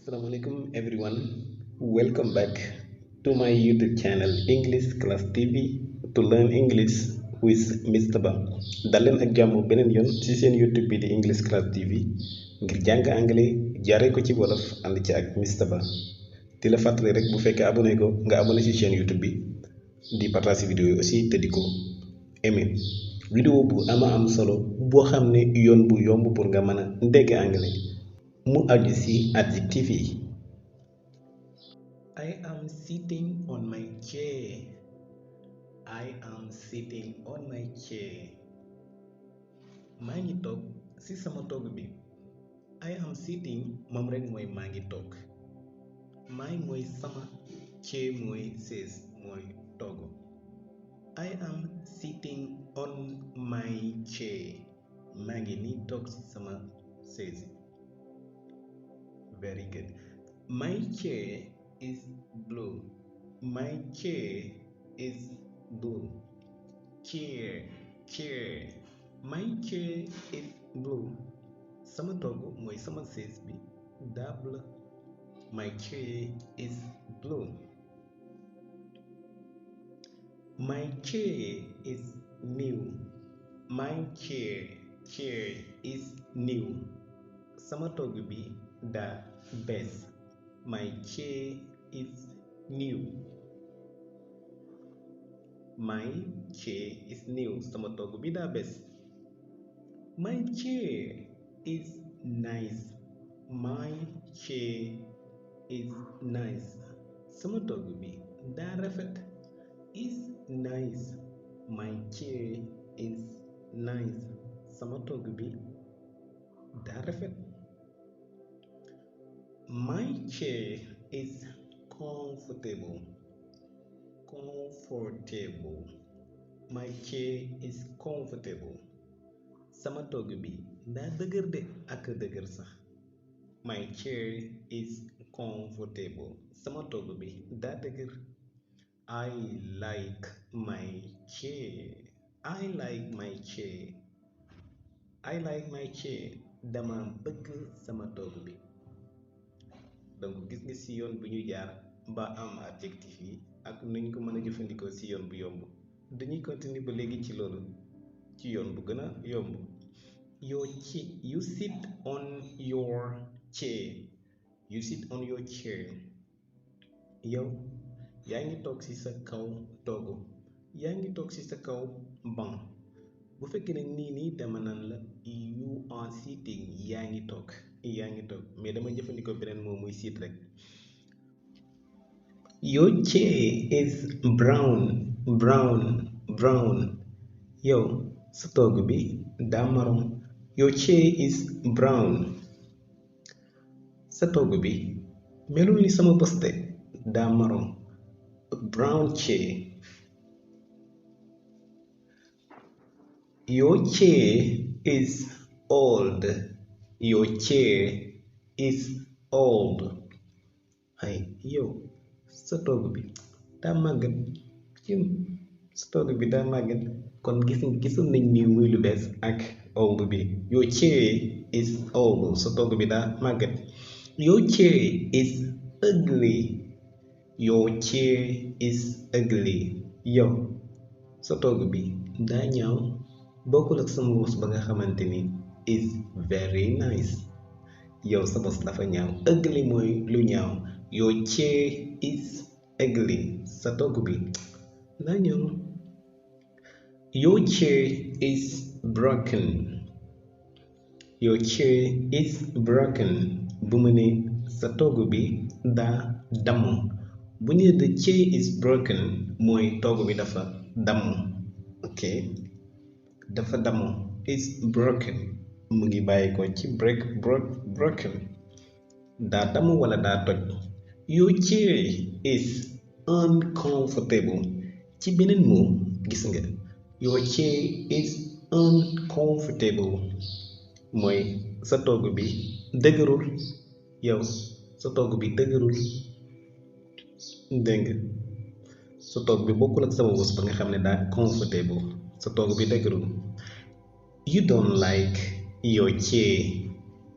Assalamualaikum everyone. Welcome back to my YouTube channel English Class TV to learn English with Mr. Ba. dal leen ak jàmm beneen yoon ci seen YouTube bi di English Class TV ngir jàng anglais jaaree ko ci wolof ànd ci ak Mr. Ba. di la fàttali rek bu fekkee abonné ko nga abonné ci chaîne YouTube bi di partager vidéo yi aussi te di ko aimer. vidéo bu am solo boo xam ne yoon bu yomb pour nga mën a dégg anglais mu aju ci adjective yi. I am sitting on my chair. I am sitting on my chair. maa ngi toog ci sama toog bi. I am sitting moom rek mooy maa ngi toog. my mooy sama, chair mooy chaise mooy toog. I am sitting on my chair. maa ngi nii toog ci sama chaise. Very good. My chair is blue. My chair is blue. Chair. My chair is blue. Sama toogu mooy sama chaise bi daa bleu. My chair is blue. My chair is new. My chair is new. Sama toogu bi daa bees. My chair is new. My chair is new. Sama toogu bi daa bees. My chair is nice. My chair is nice. Sama toogu bi daa rafet. Is nice. My chair is nice. Sama toogu bi daa rafet. My chair is comfortable. My chair is comfortable. Sama toogu bi daa dëgër de ak dëgër sax. My chair is comfortable. Sama toogu bi daa dëgër. I like my chair. I like my chair. I like my chair. Dama bëgg sama toogu bi. donc gis nga ci yoon bu ñu jaar ba am adjectif yi ak nuñ ko mën a jëfandikoo ci yoon bu yomb. dañuy continuer ba léegi ci loolu ci yoon bu gën a yomb. You sit on your chair. You sit on your chair. yow yaa ngi toog ci sa kaw toogu. yaa ngi toog ci sa kaw banc. bu fekkee ne nii dama naan la you are sitting. yaa ngi toog mais dama jëfandikoo beneen moom muy sit rek. Your chair is brown. yow sa toogu bi daa marron. Your chair is brown. sa toogu bi melul ni sama poste daa marron. Brown chair. Your chair is old. Your chair is old. ay yow sa toogu bi daa màggat. sa toogu bi daa màggat. kon gisul nañ ni muy lu bees ak old bi. Your chair is old. sa toogu bi daa màggat. Your chair is ugly. Your chair is ugly. yow sa toogu bi daa ñaaw. bokkul ak sama bos ba nga xamante ni is very nice. yow sa bos dafa ñaaw. ugly mooy lu ñaaw. Your chair is ugly. sa toogu bi daa ñaaw. Your chair is broken. Your chair is broken. bu mu ne sa toogu bi daa damm. bu ñu the chair is broken mooy toogu bi dafa damm. ok dafa damm. is broken mu ngi bàyyi ko ci broken. daa damm wala daa toj. Your chair is uncomfortable. ci beneen moo gis nga. Your chair is uncomfortable mooy sa toogu bi dëgërul. yow sa toogu bi dëgërul. dégg nga sa toogu bi bokkul ak sama bos ba nga xam ne daa comfortable. sa toogu bi dëgërul. You don't like your chair.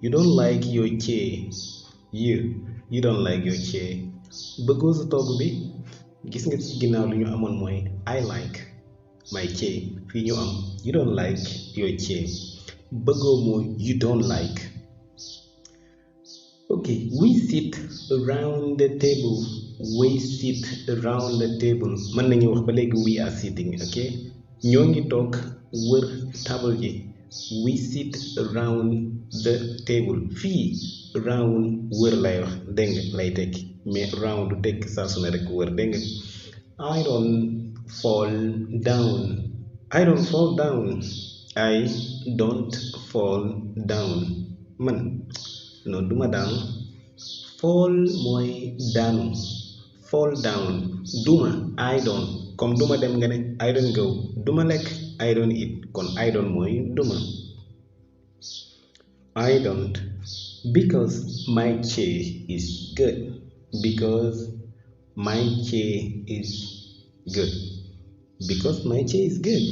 You don't like your chair. You you don't like your chair bëggoo sa toogu bi gis nga ci ginnaaw li ñu amoon mooy I like my chair fii ñu am you don't like your chair bëggoo mooy you don't like. Okay, we sit around the table. We sit around the table. Mën nañu wax ba léegi we are sitting, okay? Ñoo ngi toog wër table ji. We sit around the table. Fii round wër lay wax dégg nga lay tekki mais round du tekki saa su ne rek wër dégg nga. I don't fall down. I don't fall down. I don't fall down. Man non duma daanu. Fall mooy daanu. Fall down duma I don't comme duma dem nga ne I don't go duma lekk I don't eat kon I don't mooy duma. I don't because my chair is good. Because my chair is good. Because my chair is good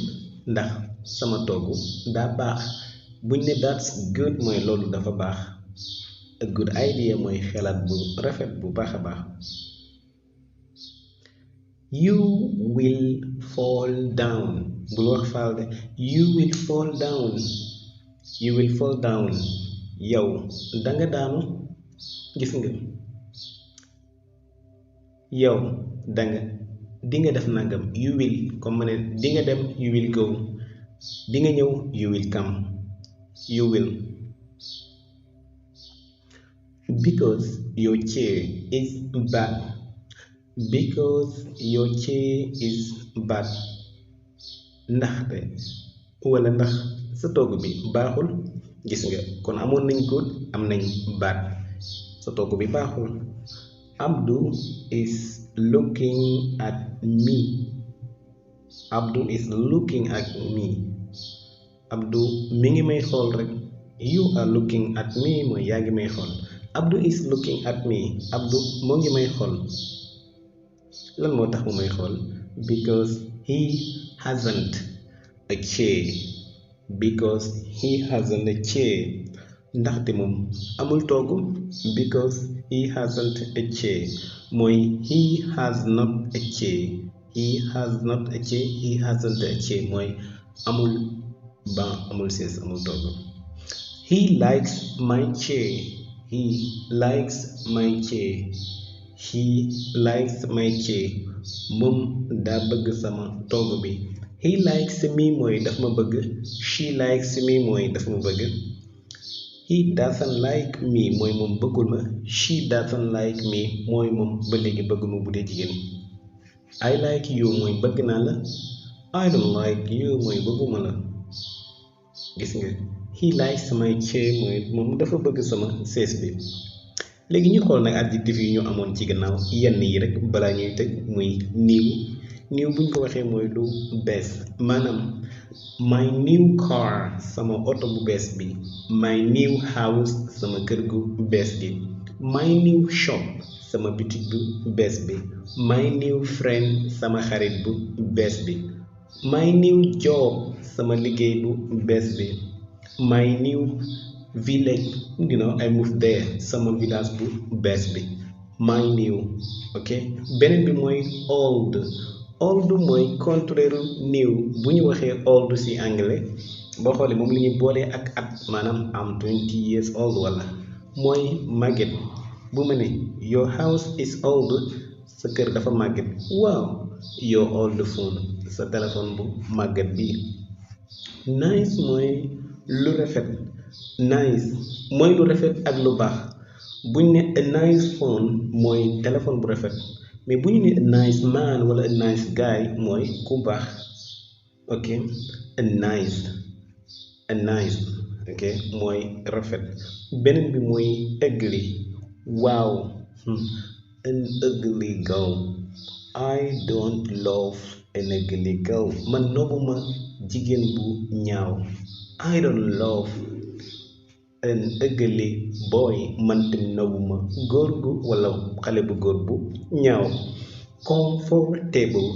ndax sama toogu daa baax buñ ne that's good mooy loolu dafa baax. A good idea mooy xelaat bu rafet bu baax a baax. You will fall down bul wax faal de you will fall down. You will fall down yow danga daanu gis nga yow dinga def nangam you will comme ma ne dinga dem you will go dinga ñëw you will come you will. Because your chair is bad. Because your chair is bad. Ndaxte wala ndax sa toogu bi baaxul gis nga kon amoon nañ good am nañ bad sa toogu bi baaxul. Abdul is looking at me. Abdul is looking at me. Abdul mi ngi may xool rek you are looking at me mooy yaa ngi may xool. Abdul is looking at me. Abdul moo ngi may xool lan moo tax mu may xool because he hasn't a chair. Because he hasn't a chair ndaxte moom amul toogu. Because he hasn't a chair mooy he has not a chair. He has not a chair. He hasn't a chair mooy amul banc amul siis amul toogu. He likes my chair. He likes my chair. He likes my chair moom daa bëgg sama toogu bi. He likes me mooy daf ma bëgg. She likes me mooy daf ma bëgg. He doesn't like me mooy moom bëggul ma. She doesn't like me mooy moom ba léegi bëggul ma bu dee jigéen. I like you mooy bëgg naa la. I don't like you mooy bëgguma la gis nga. He likes my chair mooy moom dafa bëgg sama sees bi. léegi ñu xool nag adjectif yi ñu amoon ci gannaaw yenn yi rek balaa ñuy tëj muy new buñ ko waxee mooy lu bees maanaam my new car sama oto bu bees bi. My new house sama kër gu bees gi. My new shop sama boutique bu bees bi. My new friend sama xarit bu bees bi. My new job sama liggéey bu bees bi. My new village I moved there sama village bu bees bi. My new ok beneen bi mooy old mooy contraire new bu ñu waxee old ci anglais boo xoolee moom li ñuy boolee ak at maanaam am 20 years old wala mooy màgget bu ma ne your house is old sa kër dafa màgget waaw your old phone sa téléphone bu màgget bi. Nice mooy lu rafet. Nice mooy lu rafet ak lu baax buñ ne a nice phone mooy téléphone bu rafet mais bu ñu ne a nice man wala a nice guy mooy ku baax ok. a nice ok mooy rafet. beneen bi mooy ugly waaw an ugly girl. I don't love an ugly girl man nobuma jigéen bu ñaaw. I don't love an ugly boy man tam nobuma góor gu wala xale bu góor bu ñaaw. comfortable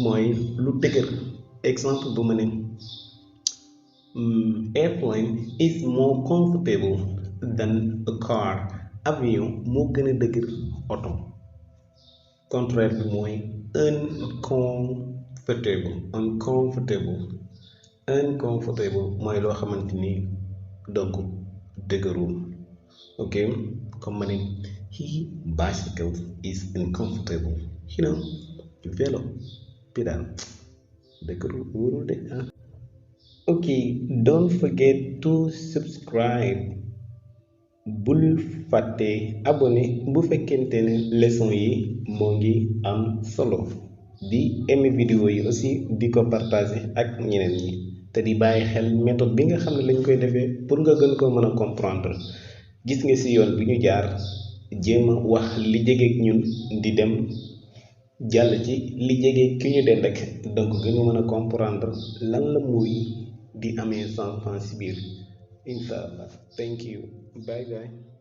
mooy lu dëgër exemple bu ma ne airplane is more comfortable than a car. Avion moo gën a dëgër oto. Contraire bi mooy uncomfortable mooy loo xamante ni dëgërul. Ok, comme ma ne bicycle is uncomfortable. Vélo bi daal dëgërul wóorul de ah. Ok, don't forget to subscribe. Bul fàtte abonné bu fekkente ne leçon yi moo ngi am solo, di aimer vidéo yi aussi di ko partager ak ñeneen ñi, te di bàyyi xel méthode bi nga xam ne lañ koy defee pour nga gën koo mën a comprendre. Gis nga ci yoon bi ñu jaar jéem a wax li jegeek ñun di dem jàll ci li jegeek ki ñu dend ak, donc gën a mën a comprendre lan la mooy di amee sens ci biir. Inshallah. Thank you. Bye bye.